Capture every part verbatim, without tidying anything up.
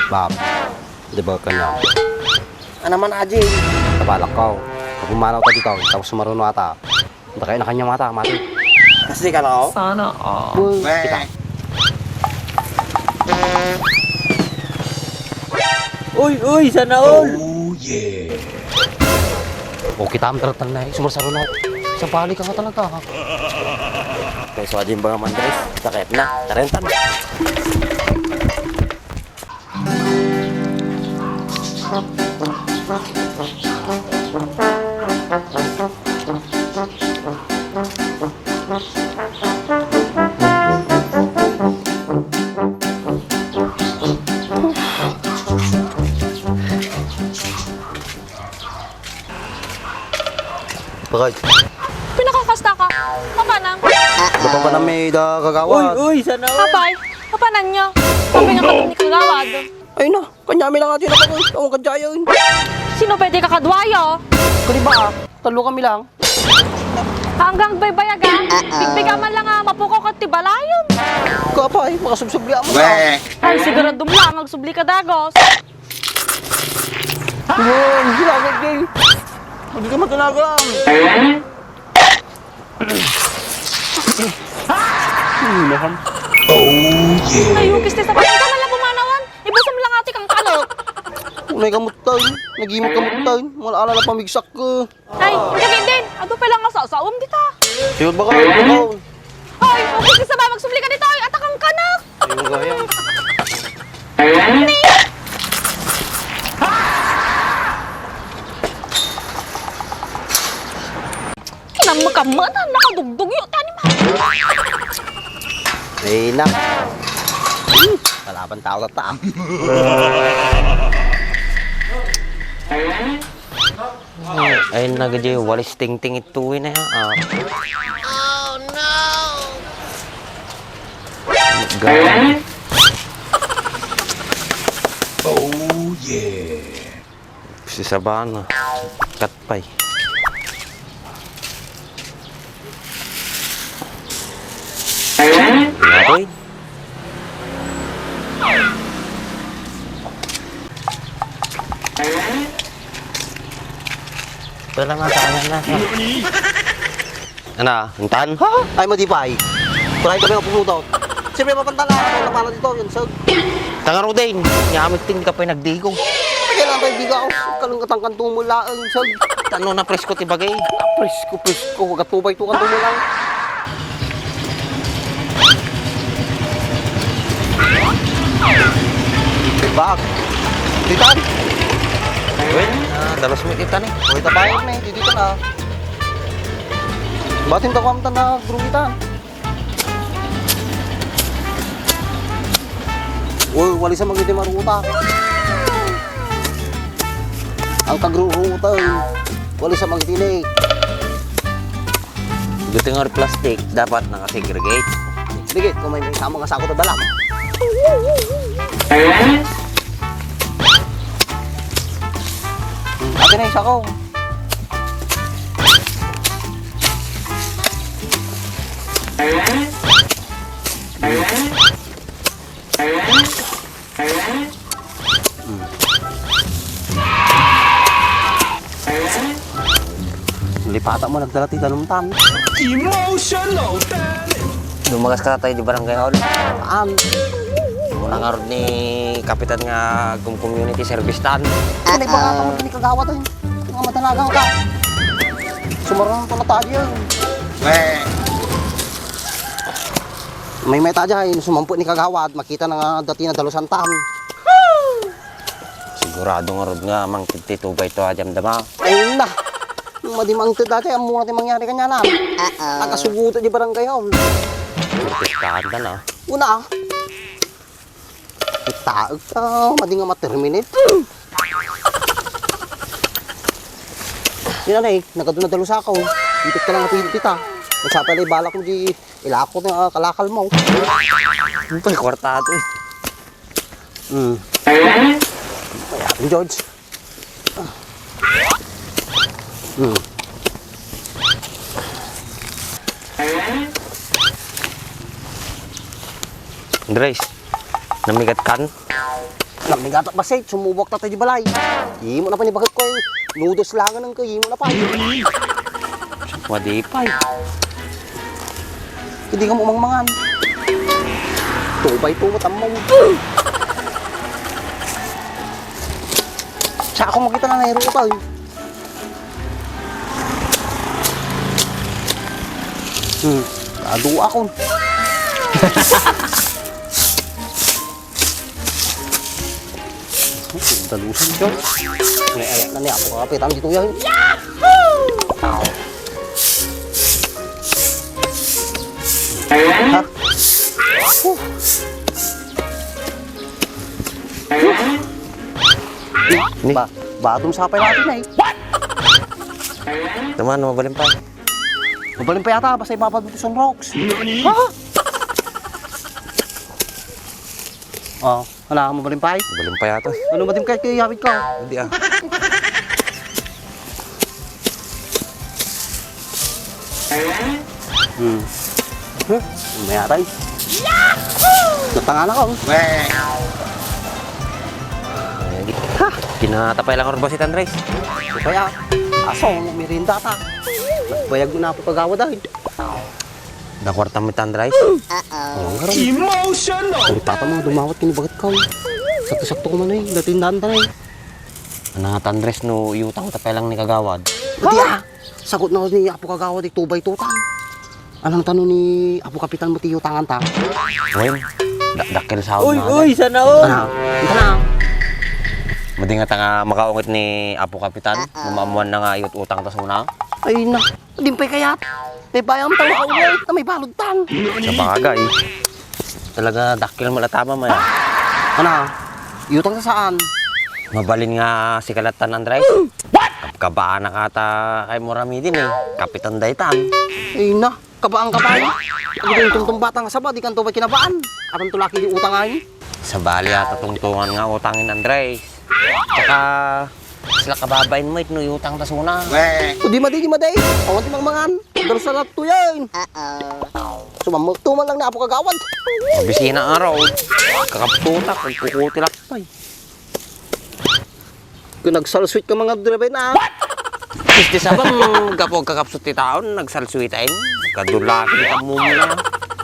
Bob, di ba kanya? Ano man, Aji? Tabalak ko. Pag pumanaw ta dito, tapos maruno ata. Anta kayo na kanya mata, mati. Kasi ka na, oh. Sana all. Uy, kita. Uy, uy, sana all. Oh, yeah. O, kita ang daratang na eh. Sumasaruno. Sa balik ka nga talaga, ha? Kaya sa Aji ba naman, guys? Sakit na. Tarentan. Bakit? Pinakakasta ka. Papanang? Ba't pa namin da kagawad? Uy, uy, sana all. Apay, papanang nyo? Sabi nga kami ni kagawad. Ay na, kanyami lang ati na pagod. Ang kadyayon. Sino pwede ka kadwayo? Kani ba? Talo kami lang. Hanggang baybayag, ah. Bigbiga man lang, ah, mapukaw ka ti balayon. Kapay, makasubsubli mo na. Ay, sigurado lang, agsubli ka dagos. Yun, ginagad kay. Hindi ka matanagan. Unahan. Oh, yeah. Ay, hukis ti sabay. Ikaw man lang pumanawan. Ibusam lang ati kang kanok. Unay kamutan. Nagimot kamutan. Wala ala na pamigsak ko. Ay, hindi din. Adu pa lang nga sasaom dita. Siyot ba ka? Ikaw. Ay, hukis ti sabay. Magsubli ka dita. Ay, atakang kanok. Ayun, gaya. Ni! Kinammakamma na, nakadugdog yung tani, ma. Ay, na. Hmm, kalaban tao na ta. Ay, nagadi, walis tingting ituwi na, ah. Oh, no! Ga- Oh, yeah. Si Sabana. Katpay. Aroy. Wala man sa kanya na. Ana, intan? Ha? Ay, madipay. Try kami ang pumutot. Siyempre, mapantala ako na pala dito, yung sag. Tangarudin, nyamit ting ka pa nagdigo. Kaya lang tayo diga ako. Kalungkatan kang tumula, yung sag. Tano na presko ti bagay. Presko, presko. Huwag at tubay to kang tumula. Bag. Titan. Well, ah, dalos mo titan eh. Uy, tabayan na eh. Dito na. Batin ta kuwam ta na grumitan. Uy, wali sa magiti maruta. Ang kagruruta, eh. Wali sa magiti ni. Guti nga plastic, dapat naka-segregate. Sige, kung may, may sama nga sako, tabalam. Hmm, ate na yung sako. Lipatan mo, nagdala ti danumtan. Emotional damage! Lumagas ka tayo di barangay hall. An? Muna nga ron ni Kapitan nga gum-, community service tan. Hindi ba nga tamo ni kagawad, eh? Nga madalagan ka. Sumarang pala tayo. May may tayo, eh. Sumampo ni kagawad, makita na nga dati na dalusan tan. Sigurado nga rod nga mangtititubay to, ajam dama. Ayun na. Madi mangted dati, ang muna ti mangyari kanya na. Uh-oh. Nagasuguto di barangay hall. Pistahan na, no? Una, ah. Kita, ito, madi nga ma-terminate. Yan na, eh. Nagado na dalusa ko. Ipit ka lang ito, ipit, ah. Nagsapay na ibalak mo di ilako na, ah, kalakal mo. Ang pa'y kwarta to, eh. Hmm. Ayan, George. Hmm. Andres, namigat kan? Namigata bassit, sumubuak ta ta di balay. Imo na pay ni baket ko, eh. Noodles lang ang kayo, imo na pay. Madi pay. Hindi ka mo umangmangan. Two by two mo, tammo. Sa ako makita na nairo ko, eh. Hmm, kadu ako. Dalusan ko. May ayak na ni Apo Kapitan dito yan. Ha? Ni? Ba, batum sa pay natin ay. Naman, mabalin pa. Mabalin pa yata, basta ibabad mo ti sunrocks. Ha? Oh, wala kang mabalin pa eh? Mabalin pa yata. Ano mabalin pa kay yawid ko? Hindi ah. Hmm. Huh? May atay. Yahoo! Natangan ako. Weh! Ha! Kinatapay lang oras si Andres. Kaya, aso, mirinda ta. Nagbayag mo na ako kagawa dahil. Nakuwarta mo, Andres? Uh-oh. Oh, ang garang. Emotional! Ang tata mo, dumawat kini bagat ka. Sakto-sakto ko man eh. Dating daan ta na eh. Ano nga, Andres, no, iutang ta pa lang ni kagawad? Pati ah! Sagot na ni Apo Kagawad, ito ba ito, tan? Anang tanong ni Apo Kapitan mo ti iutangan ta? Wen, da-, dakkel sa Uy, na, uy, sana all. Ano? Ito na. Madi nga ta nga makaungit ni Apo Kapitan, Ah, ah. Mamamuan na nga iut-utang ta suna. Ay na, dimpay kayat. May bayam tawa away, na may balod tan. Sa bagay. Talaga, dakkel mo latama, maya. Ano? Iutang sa saan? Mabalin nga si Kalatan Andres. What? Kabaan na kata kay Muramidin eh. Kapitan daytan. Ay na, kabaan ka pa eh. Ang tumtumbatang saba, di kanto ba kinabaan? Aron to laki di utang ay. Sabali ata tungtungan nga utangin Andres. Tsaka, sila kababain mo, itno iutang ta suna. O, di madi, di madi. Awan ti mangmangan. Pero sarap to yan. Uh-oh. Sumamot to man lang na Apo Kagawad. Mabisina nga raw. Kakapsutak, kung kukuti lakpay. Kung nagsalsuit ka mga driver na. Isti sabang gapo kakapsut ti taon, nagsalsuit ay. Kadulaki ka muna.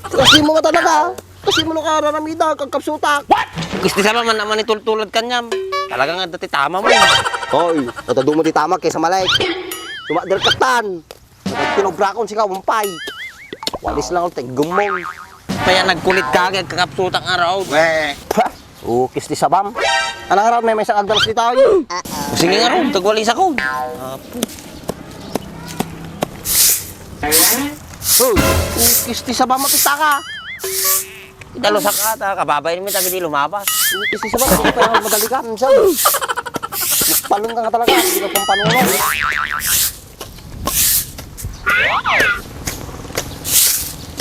Kasi mo nga talaga. Kasi mo ka raramida, kagkapsutak. Isti sabang man naman itultulad kanyam. Talaga nga dati tama mo. Hoy, nataduma ti tama kaysa malay. Sumakdal katan. Pinobrakon si Kawumpay. Walis lang ang tiggumong. Kaya nagkulit ka, kaya kakapsutak nga raw. Weh. Ha? Ukis ti sabam. Anang raw, may may isang agdalas di tayo. Sige nga raw, tagwalis ako. Apo. Oh, ukis ti sabam, mapita ka. Italusak ka, ta, kababain mi, tabi di lumabas. Ukis ti sabam, hindi pa yung madali ka, minsan. Palong ka nga talaga, hindi ka pang panulong.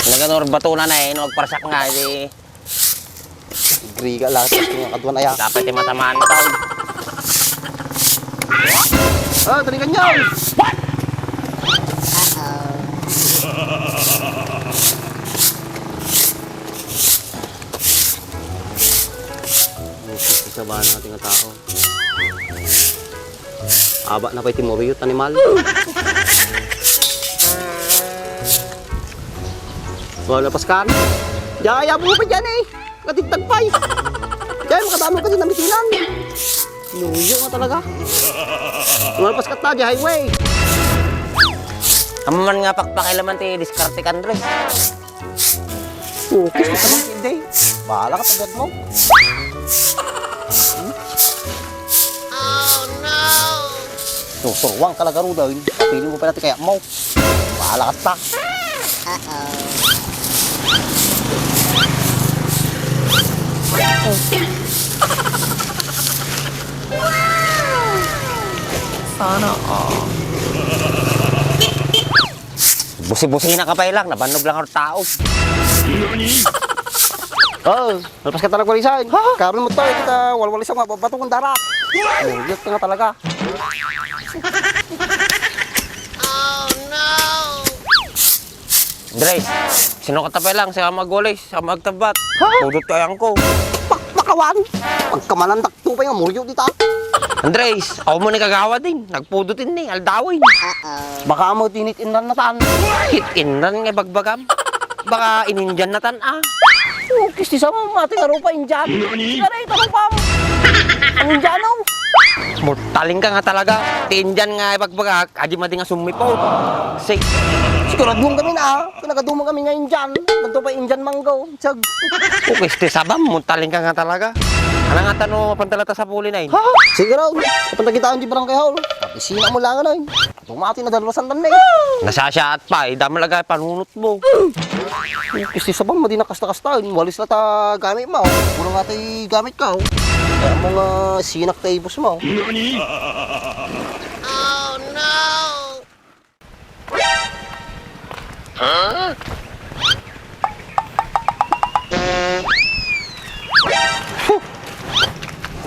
Naganor batuna na eh, no, agparsak nga, di. Griga lang, tapos nga kaduan aya. Dapat yung matamaan ito. Ah, dali ka niyan! Isa ba natin nga tao? Aba na pa'y timuriyot, animal. Wala, Pascal. Diyan, ayaw mo pa dyan eh. Katigtag pa eh. Diyan, makadamo ka din na mitinan. Nuyo nga talaga. Wala, Pascal, ta, diyan highway. Amo man nga pakpakilaman ti diskarte kan, Dres. Okay, sa tamang hindi. Bahala ka, pagkat mo. Oh, no! Susuruan ka lang, Garuda, eh. Pili mo pa natin kaya mo. Bahala ka, ta. Uh-oh. Sana all. Busi-busi na ka pa ilang, nabannog lang ang tao. Oh, malpas ka talaga, Walisan. Ha? Karon mo to, kita walwalisan nga bato kung dara. Muriyot ka nga talaga. Dres, sino ka tapay lang? Siya magwalis, siya magtabat. Ha? Pudot kayang ko. Pakpak awan. Pagkamalandak to pay nga muryo dita. Andres, awan mo ni kagawad din. Nagpudot ini, aldawen. Baka mo tinit inran natan. Kit inran nga bagbagam. Baka inindian natan, ah. Oh, kisti sama, mati nga rupa, Indian. Nani? Aray, tarupam. Ang Indiano. Mortaling ka nga talaga. Ti Indian nga ibagbagak, adi madi nga sumipot. Sik. Siguraduan kami na, ah. Kung nagaduman kami nga Indian, ganito pa Indian mango. Sag. Oh, kisti sabam, mortaling ka nga talaga. Ano nga tano, pantalata sa puli na yun? Ha? Sige raw. Kapag nakita ko di barangay hall. Isina mo lang ano yun. Tumati na dalawasan tan na eh. Nasasiyaat pa, eh. Damo laga panunot mo. Kisti sabam, madi na kasta-kasta. Walis na ta gamit mo. Puro nga tayo gamit ka, oh. Kaya mo nga sinak ta ibos mo.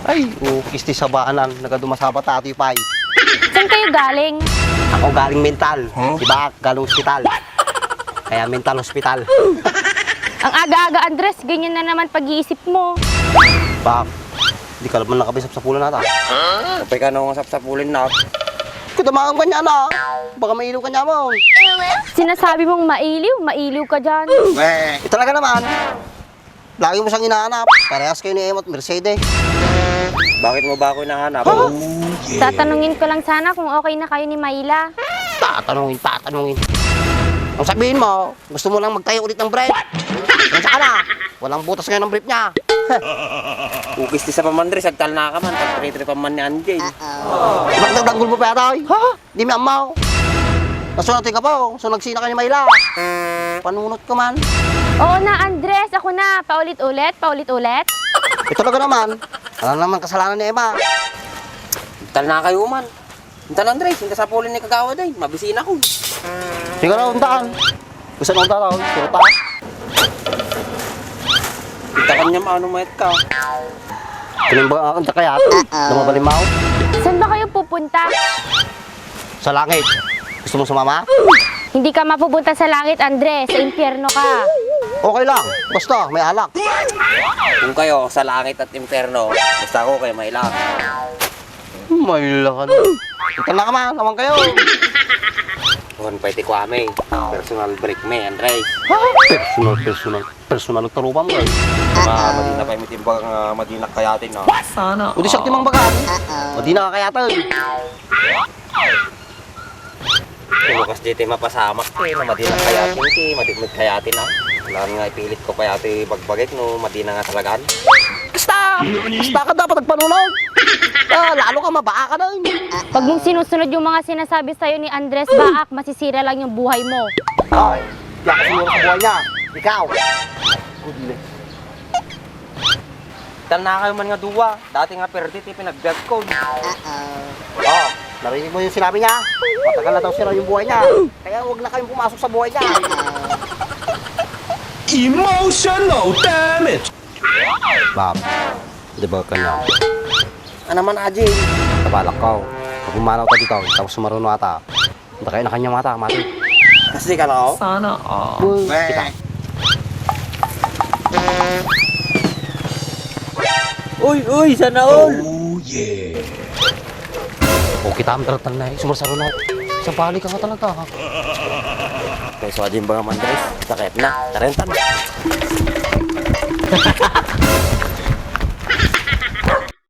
Ay, oh, kisti sabaanan, nagadumasaba ta atoy pay. Saan kayo galing? Ako galing mental. Huh? Diba, galing ospital. Kaya mental hospital. Ang aga-aga, Andres, ganyan na naman pag-iisip mo. Bak, di ka naman nakabisap sa pulan ata. Kapag ka nung sapsapulin na. Kuda maang kanya na. Baka mailiw kanya mo. Sinasabi mong mailiw, mailiw ka dyan. Weh. Eh, talaga naman. Lagi mo siyang hinahanap. Parehas kayo ni Emma at Mercedes. Bakit mo ba ako hinahanap? Tatanungin ko lang sana kung okay na kayo ni Maila. Tatanungin, tatanungin. Ang sabihin mo, gusto mo lang magtayo ulit ng brief. Pasensya ka na. Walang butas ngayon ang brief niya. Ukis ti sa pamandres, agtal na ka man. Pagtritripan man ni Anjay. Magdagdanggol mo pa yata, oy. Ha? Di mi ammaw. Kaso natin ka pa, oh. So, nagsina ka ni Mayla. Panunot ka man. Oo na, Andres. Ako na. Paulit-ulit, paulit-ulit. Ito talaga naman. Alam naman kasalanan ni Emma. Tal na kayo man. Intan Andres, inta sa pulin ni Kagawad ay. Mabisina ko. Sige na, untaan. Gusto na untaan, oh. Puro ta. Inta kanya maano mayat ka. Kanimbang ang kaya ito. Lumabalimaw. Saan ba kayo pupunta? Sa langit. Gusto mong sumama? Hindi ka mapupunta sa langit, Andres. Sa impyerno ka. Okay lang. Basta, may alak. Kung kayo, sa langit at impyerno, basta ako kayo, may lang. May lang, ano? Ito na ka man. Naman kayo. Kuhan pa iti kuha, may. Personal break, may, Andres. Personal, personal. Personal, tarupam ka. Mga madina pa yung timbang, ah, madina kayatin, no? Sana. O di siya timang baga. Madina ka kayatin. Lukas di tayo mapasamak, eh, na madina kayatin, eh, madikmit kayatin, ah. Kailangan nga ipilit ko pa yata yung bagbagik, no, madina nga talagan. Basta! Basta ka dapat nagpanunod. Ah, lalo ka mabaa ka na. Pag mong sinusunod yung mga sinasabi sa'yo ni Andres Baak, masisira lang yung buhay mo. Ay, di ako siguro sa buhay niya. Ikaw. Goodness. Tan na kayo man nga duwa. Dati nga perdi ti pinagbiag ko. Uh-oh. Oh, narinig mo yung sinabi niya? Matagal na daw sira yung buhay niya. Kaya huwag na kayong pumasok sa buhay niya. Emotional damage. Bab, di ba kanya? Ano man, Aji? Tabalak ka, oh. Pag umanaw ka dito, tapos sumaruno ata. Dakay na kanya mata, mati. Kasi ka na, oh. Sana all. Uy, kita. Uy, uy, sana all. Oh, yeah. O, kita ang taratan na, eh. Sumarsaro na. Sa bali ka nga talaga, ha? Kay sa Jim ba naman, guys? Sakit na. Tarentan.